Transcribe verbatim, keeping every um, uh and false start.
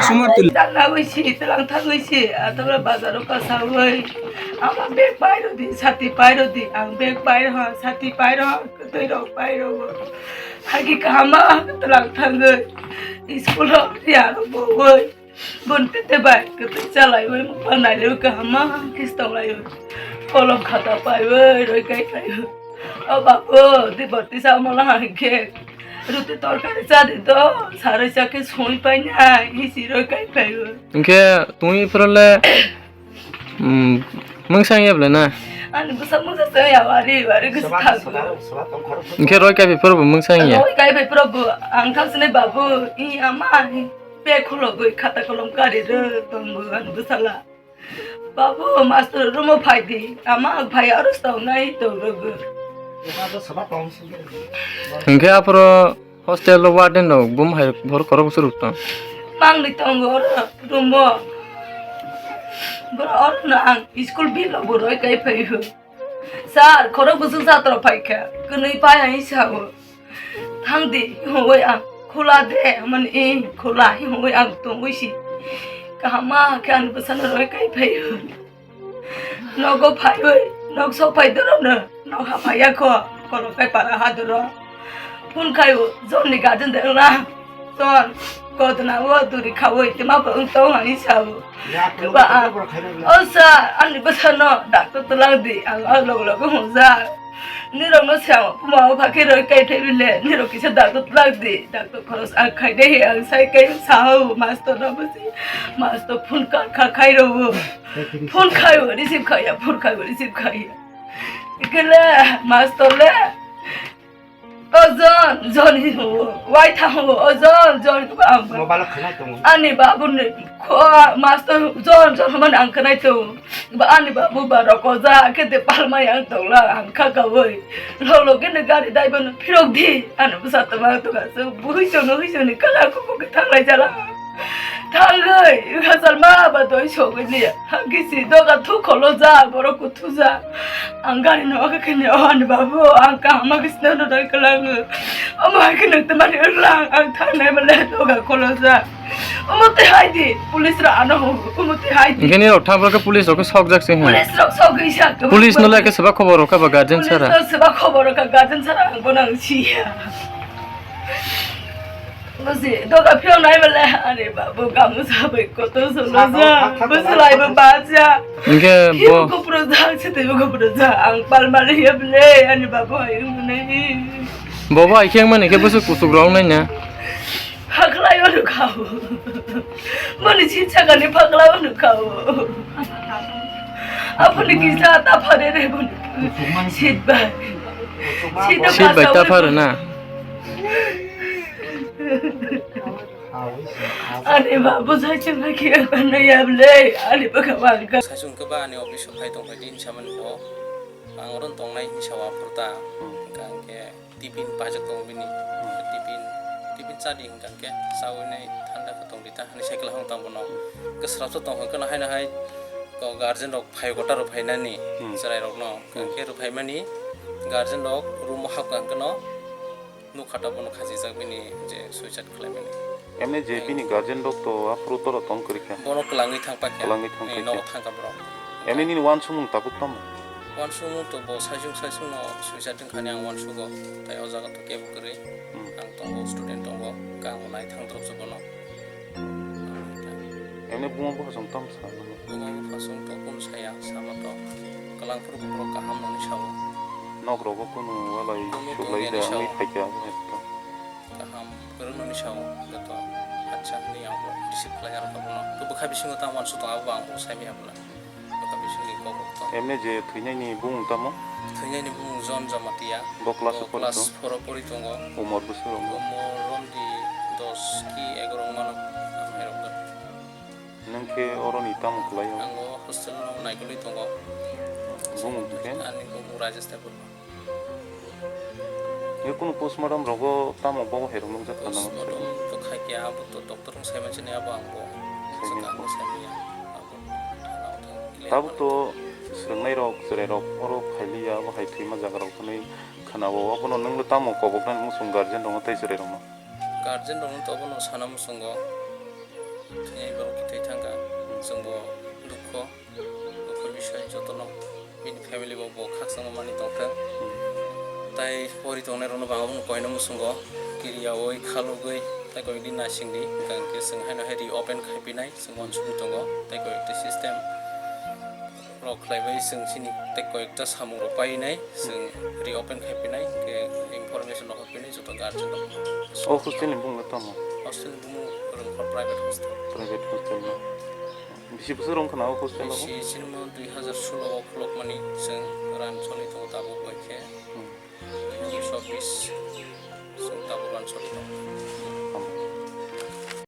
Sumar tuli. Thangna wisi, tlang thang wisi, atabra bazaro kasawi. Ama bag pairo di, sati pairo di, ang bag pairo ha, sati pairo ha, twi rok pairo. Hagi kahama, tlang thangwi. School rok, ya rok bogoi. Bon tete bai, kwtwi chalaiwi, mukha naiwi, kahama khe tonglaiwi. Kolom khata paiwi, roi kai paiwi. O babu, di boti sa mola hangkhe. Ruti torkari cha di to, sarai cha khe soi painai, hisi roi kai paiwi. Hingkhe twi phirole, mm, mungsang ya bole na? Ani bwsa mungsa se ya wari, wari khe thang. Hingkhe roi kai phirbo mungsang ya? Roi kai phirbo, ang thang sini babu, i ama, i. Bag khulogwi khata kolom kari rw tongo ani bwsala. Babu, master room o phai di. Ama phai aro tongnai tongrwgo. Hingkhe aphuru hostel o warden rok bum hai bor korok bwswk rok tong? Mangni tongo oro room o. Boro oro no ang school bill rok bo roi kai phai o. Sir, khorok bwswk satro phaikha, kwnwi pai hai sao. Thangdi, hwnwi ang khula de, mani khula, hwnwi ang tongwi si. Kahama khe ang bwsano roi kai phai. Nogo phaiwi, nok sok phai doro no, nok ha phaiya kho, kolok kai para ha doro. Phone khai o, John ni guardian de wngna. Ton, kodna o duri khawi, tima bo wng tong ani sao. Kwba ang, o sir, ani bwsano doctor twlang di, ang o logo logo hwnjak. Nirok no siang puma o phakhe roi kai thai bile, nirok kisa doctor twlang di, doctor khoros ang khai dai, ang sai kai sao, master no bwsi, master phone kha kha khai rw o. Phone khai o, receive khai ya, phone khai o, receive khai ya. Ikele, master le. O John, John hi ho, wai tha ho, o John, John ko ba ang. Mobile khanai tongo. Ani babu ni kho, master John, John man ang khanai tongo. Ba ani babu ba roko ja, khe de palma yang tongla, ang kha ka woi. Lo lo khe ne gari dai ban phirok di, ani bwsa tongma to ka se, bui chong no hi chong ni kala ko ko khe thanglai jala. Thangwi, ghasal ma ba doi sogwi ni. Hangkisi doga thu kholo ja, borok kuthu ja. Ang gari no aga kene o ani babu, ang kaham ma kisna no doi kalang. Omo hai kene tamani urlang, ang thangnai ma le doga kholo ja. Omo te hai di, police ra ano ho, omo te hai di. Hingke ni rok thang ke police rok sok jak se ha. Police rok sok gwi sak. Police no le ke seba khobor rok ka ba guardian sara. Police rok seba khobor rok ka guardian sara ang bono ang siya. Busi, doga phiyok nai bale, ani babu gamu sabai koto solo ja, busi lai bo bacha. Hingke bo. Hibo kopro ja, sete bo kopro ja, ang pal mali ya bale, ani babu ayu mane. Bo bo ai keng mane ke busi kusuk rong nai na. Haklai o nukha o. Mani chin chakani phaklai o nukha o. Apuni kisa ta phare re bun. Sit bai. Sit bai ta phare na. Ani babu sai chwng khe ya kana ya ble, ani bwkha bangkha. Sai chwng khe ba ani office o phai tong phai din saman bo. Ang oro tong nai hinsa wa phurta. Hingkha hingkhe tiffin pajak tongo bini. Tiffin, tiffin chadi hingkha hingkhe chawi nai thanda khe tong di ta hinwi cycle hong tang bono. Kwsrapsa tong hingkhe no haino hai guardian rok phai gota rok phainani chwrai rokno. Hingkhe rw phaimani guardian rok room o hapkha hingkhe no. Nukha ta bono khachijak bini je suicide khlaimani. Emni je bini guardian rok to aphuru toro tong kwrwi kha. Bono kwlangwi thang pakya. Kwlangwi thang pakya. Nogo thangkha borok. Emni nini uansukmung tabuk tamo? Uansukmung to bo saisung saisung no suicide wngkhani ang uansugo. Tai o jaga to kebo kwrwi. Ang tongo, student tongo. Kang bo nai thang drop se bono. Emni buma bupha chwng tamo sa nang? Buma bupha chwng to kunu saya, sama to. Kwlangphuru borok kaham noni sao. Nok rogo kunu walai suklai da wngwi phaikha abo hai to. Kaham kwrwng noni sao, joto acha hwnwi ang bo receive khlai arokha bono. To bwkha bisingo tamo uansuk tong abo bo ang bo saimaya bwla. Bwkha bisingni kok rok to. Emni je thwinaini bumung tamo? Thwinaini bumung John Jamatia. Bo class o pori tong? Class four o pori tongo. Umor bwswk rok? Umor romdi dos ki egaro wngmano ang hai rok. Nwng khe oroni tamo khlai o? Ang o hostel no naigwlwi tongo. Bumung khe? Ani bumung Rajesh Thakur. Nge kunu postmortem rogo tamo bo hai rok nukjak kha nang? Postmortem to khaikhe abo to doctor wng sai manchini abo ang bo. Sai manchini. Ang bo saimanya. Abo thana o thang kile. Tabuk to Swrwngnairok, chwrairok oro phailiya, abo hai thwima jagarok hwnwi khwnao. Abono nwngno tamo koboknani muchung guardian rokno tei chwrairokno? Guardian rokno to abono sana muchungo, thwinai borok kwthwi thangkha, chwngbo dukho, dukho bisoi jotono. Bini family bo bo khakchangma manwi tongkha. Tai pori tongnai rokno bo abono koina muchungo, kiriyawi khalugwi tai koikdi naisingdi, hwnkha hwnkhe chwng haino hai reopen khai pinai chwng uansukgwi tongo, tai koikta system rok khlaibai chwng chini tai koikta samung rok painai chwng reopen khai pinai, hwnkhe information rok hophilnai joto guardian rok. O hostel ni bumung tamo? Hostel ni bumung rwngkha private hostel. Private hostel no. Bisi bwswk rwng khna o hostel o? Bisi sinimo dui hazar solo o khulukmani chwng ran choli tongo tabuk bai khe. Hmm. Dui hazar chobbish chwng tabuk ran choli tongo.